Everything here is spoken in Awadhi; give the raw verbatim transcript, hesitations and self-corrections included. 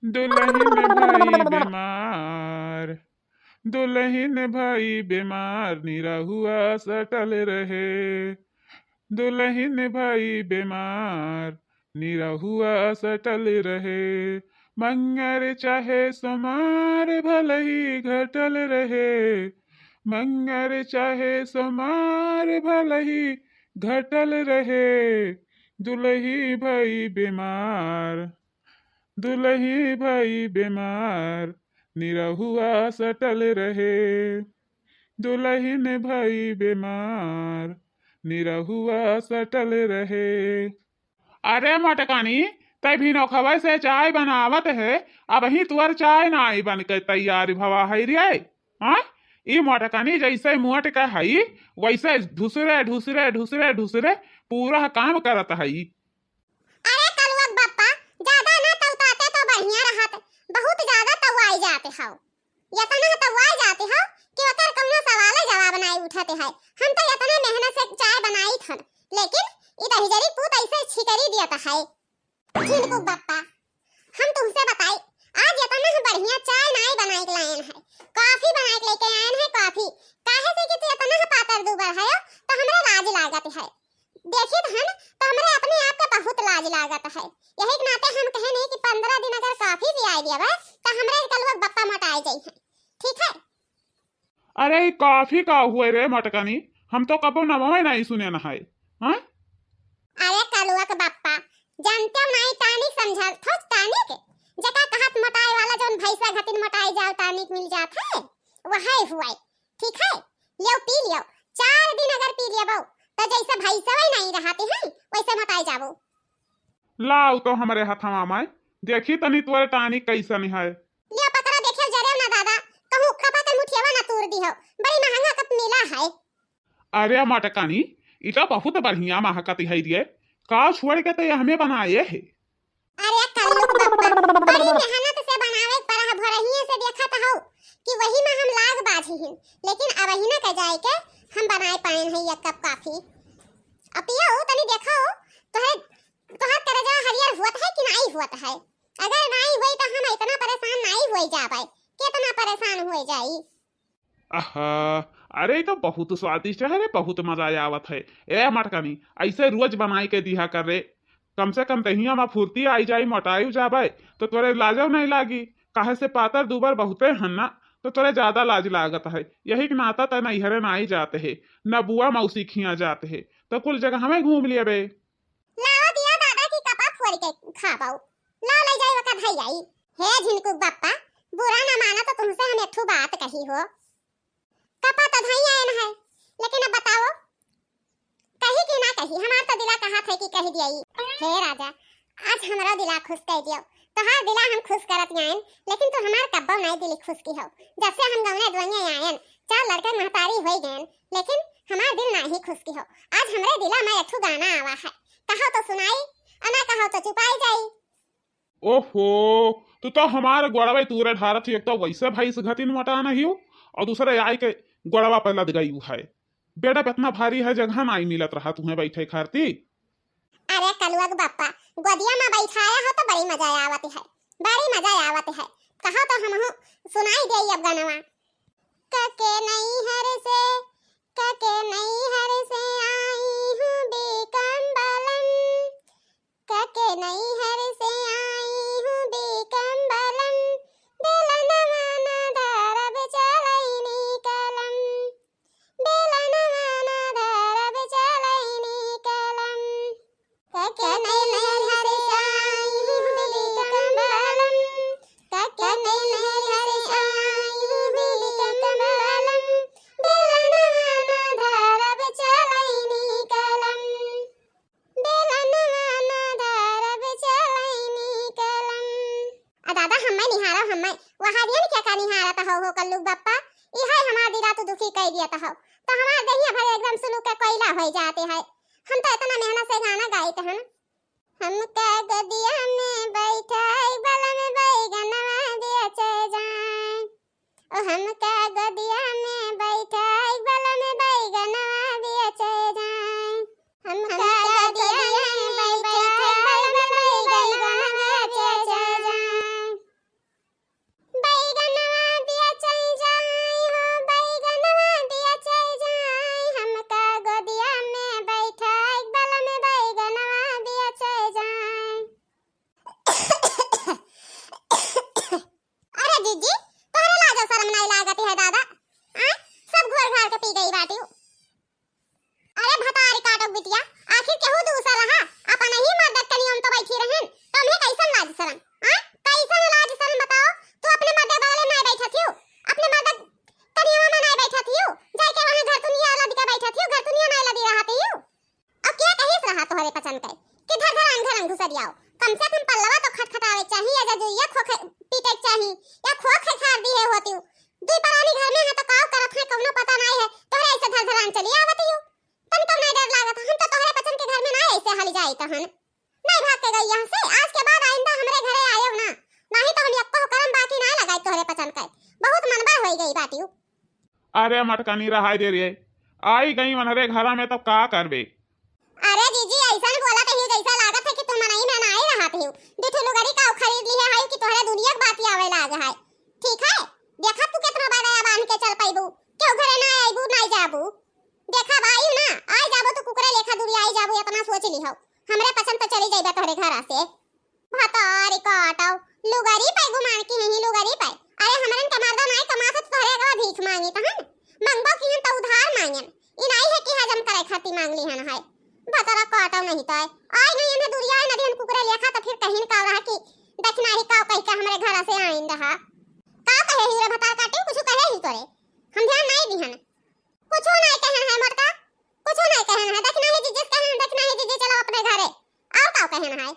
दुलहिन भई बेमार, दुलहिन भई बेमार, निरहुआ सटल रहे। दुलहिन भई बेमार, निरहुआ सटल रहे। मंगर चाहे सोमार भलही घटल रहे। मंगर चाहे सोमार भलही घटल रहे। दुलही भई बेमार, दुलही भई बेमार, निरहुआ सटल रहे। दुलहिन भई बेमार, निरहुआ सटल रहे। अरे मोटकानी, तै भिनोखवै से चाय बनावत है, अबहीं तुअर चाय नाई बन के तैयार भवा है रे। हाँ, ई मोटकानी जैसे मोट के हई, वैसे ढुसरे, ढुसरे, ढुसरे, ढुसरे पूरा काम करत हई। अरे कलुआ के बप्पा, ज्यादा ना तउताते तो बढ़िया रहत, बहुत ज्यादा तउआई जाते हौ। यतना तउआई जाते हौ कि ओकर कउनो सवाले जवाब नाई उठते है। हम तो यतने मेहनत से चाय बनाइत हन, लेकिन ई दहिजरी पूत ऐसे छिकरी दियत है। झिनकू के बप्पा, हम तुमसे बताई, आज यतना बढ़िया चाय नाई बनाई के लायन है, कॉफी बनाई के लेके आयन है, कॉफी। काहे से कि तू यतना पातर दुबर है, तो हमरे लाज लागत है। देखित हन, तो हमरे अपने आप के बहुत लाज लागत है। यही के नाते हम कहे नहीं कि पन्द्रह दिन अगर कॉफी पियाई दियावे, तो हमरे कलुआ के बप्पा मोटाई जइहैं। ठीक है? अरे, ई कॉफी का हुए रे मटकनी? हम तो कबो नमवे नहीं सुने न है। हाँ? अरे कलुआ के बप्पा, जानते हो नहीं, टानिक समझल थो, टानिक? जेका कहत मोटाए वाला, जौन भैंसा घतिन मोटाई जाओ, टानिक मिल जात है, वही हुए। ठीक है, लियो पी लियो, चार दिन अगर पी लियबो, तो जैसे भैंसवे नहीं रहते हैं, वैसे मोटाई जाबो। लाओ तो हमरे हथवा में, देखी तनी तोरे टानिक कैसन है। लियो पकड़ा, देखे जरे ना दादा, कहूँ कपा के मुठियावा ना तोड़ दी हो, बड़ी महंगा कप मिला है। अरे मटकानी, ई तो बहुत बढ़िया महकत है रे, का छोड़ के तो ये हमें बनाए है। अरे कल्लू के बप्पा, बड़ी मेहनत से बनावे के पड़ा है, भोरहिए से देखत हौ कि वही में हम लाग बाझी हिन, लेकिन अबहिना के जाए के हम बनाए पाएन है एक कप कॉफी। अब पियो, तनी देखो, तोहरे, तोहर करेजा हरियर हुअत है कि नाई हुअत है? अगर नाई होई तो हम इतना परेशान नाई होई जाबे, कितना परेशान होई जाई। आहा, अरे, ई तो बहुत स्वादिष्ट है रे, बहुत मजा आवत है। ए मटकानी, ऐसे रोज बनाई के दिहा कर रे। कम से कम देहिया में फुर्ती आई जाई, मोटाई जाबे, तो तोरे लाजो नहीं लागी। काहे से पातर दुबर बहुते हन ना, तो तोरे ज्यादा लाज लागत है। यही के नाता तै नैहरे नाई जात है, न बुआ मौसी खिया जात है, तो कुल जगह हमें घूम लियबे। लावा दिया दादा की कपा फोड़ के खाबो। लाओ ले जाई वका धई आई। हे झिनकू बप्पा, बुरा ना माना तो तुमसे हम एक ठो बात कही हो। कपा तो धई आयन है, लेकिन अब बताओ, कही कि ना कही? हमार तो दिला कहा था कि कह दिया। हे राजा, आज हमारा दिला खुश कर दियो। तोहार दिला हम खुश करत आयन, लेकिन तू हमार कब्बो नहीं दिली खुश की हो। जब से हम गौने दुआइये आयन, चार लड़के महतारी होई गयन, लेकिन हमार दिल नाही खुश की हो। आज हमरे दिला में एक ठो गाना आवा है, कहो तो सुनाई, और ना कहो तो चुपाई जाई। ओहो, तू तो हमार गोड़वे तूरे ढारत ही, एक तो वैसे भैंस घतिन मोटा नहीं हो, और दूसरे आई के गोड़वा पर लद गई है। बेडा इतना भारी है, जगह नाई मिलत रहा तुम्हें बैठे खारती। अरे कलुआ के बप्पा, गोदिया में बैठाया हो तो बड़ी मजा आवत है, बड़ी मजा आवत है। कहा तो हमहू सुनाई दे अब गनवा। कके नैहर से, कके नैहर से आई हूँ बेकम बलम, कके नैहर से आई हूँ बेकम बलम, बेलनवा ना धरब चलैनी कलम, बेलनवा ना धरब चलैनी कलम। कके नैहर से आई हूँ बेकम बलम, कके नैहर से आई हूँ बेकम बलम, बेलनवा ना धरब चलैनी कलम, बेलनवा ना धरब चलैनी कलम। आ दादा, हम्मै निहारो, हम्मै। वहारियन क्या का निहारत हो, हो कल्लू बप्पा? इहै हमार दिला तू दुखी कई दियत हो। तो हमार देहिया भर एकदम सुलू के कोयला होई जाते है। हम तो इतना मेहनत से गाना गाइत हन। हमका गोदिया में बैठाई बलम बैगनवा बेचे जाए। ओ हमका गोदिया में बैठाई बलम बैगनवा बेचे जाए। हमका गोदिया में बैठाई बलम बैगनवा बेचे जाए। पीटे के चाही, या खोख है खार दी है होती हूँ। दुई परानी घर में है तो काव करत है, कौनो पता नहीं है, तोहरे ऐसे धर धरान चली आवत ही हूँ। तन कब नहीं डर लागत, हम तो तोहरे पचन के घर में ना ऐसे हल जाई तहन। नहीं भाग के गई यहाँ से, आज के बाद आइंदा हमरे घरे आयो ना, नहीं तो हम यक्को करम बाकी ना लगाई तोहरे पचन के। बहुत मनबा होई गई बाटी हूँ। अरे मटकनी रहाय दे रे, आई गई मनरे घरा में तो का करबे? अरे जीजी, ऐसन बोलत ही जैसा लागत है कि तू मनई में नाई रहत ही। दू ठो लुगरी का खरीद लिहे है कि तोहरे दुनिया के बात आवे लाग है। ठीक है, देखा तू कितना बड़ा बांध के चल पैबू, केहू घरे ना आईबू ना जाबू। देखा भाई ना, आई जाबू तो कुकरे लेखा दूरी आई जाबू, इतना सोच लिहो। हमरे पसंद तो चली जाइबा तोहरे घरा से। भतारी काटो, लुगरी पे गुमान की नहीं लुगरी पे। अरे हमरन के मर्दा नाई कमात है तो तोहरे अगवा भीख मांगी तहन। मंगबो की हम तो उधार मांगन। ई नाई है कि हजम करे खातिर मांग ली हन है। भतरा काटो नहीं तो है। आई नहीं इन्हें दुरिया नदी हम कुकरे लेखा तो फिर कहीं का रहा कि दक्षिणा ही का कह के हमरे घर से आइन रहा। का कहे ही रे भतार काटे, कुछ कहे ही तोरे। हम ध्यान नहीं दिहन। कुछ नहीं कहन है मोटका, कुछ नहीं कहन है। दक्षिणा ही जीजी कहन, दक्षिणा ही जीजी चलो अपने घरे। और का कहन है?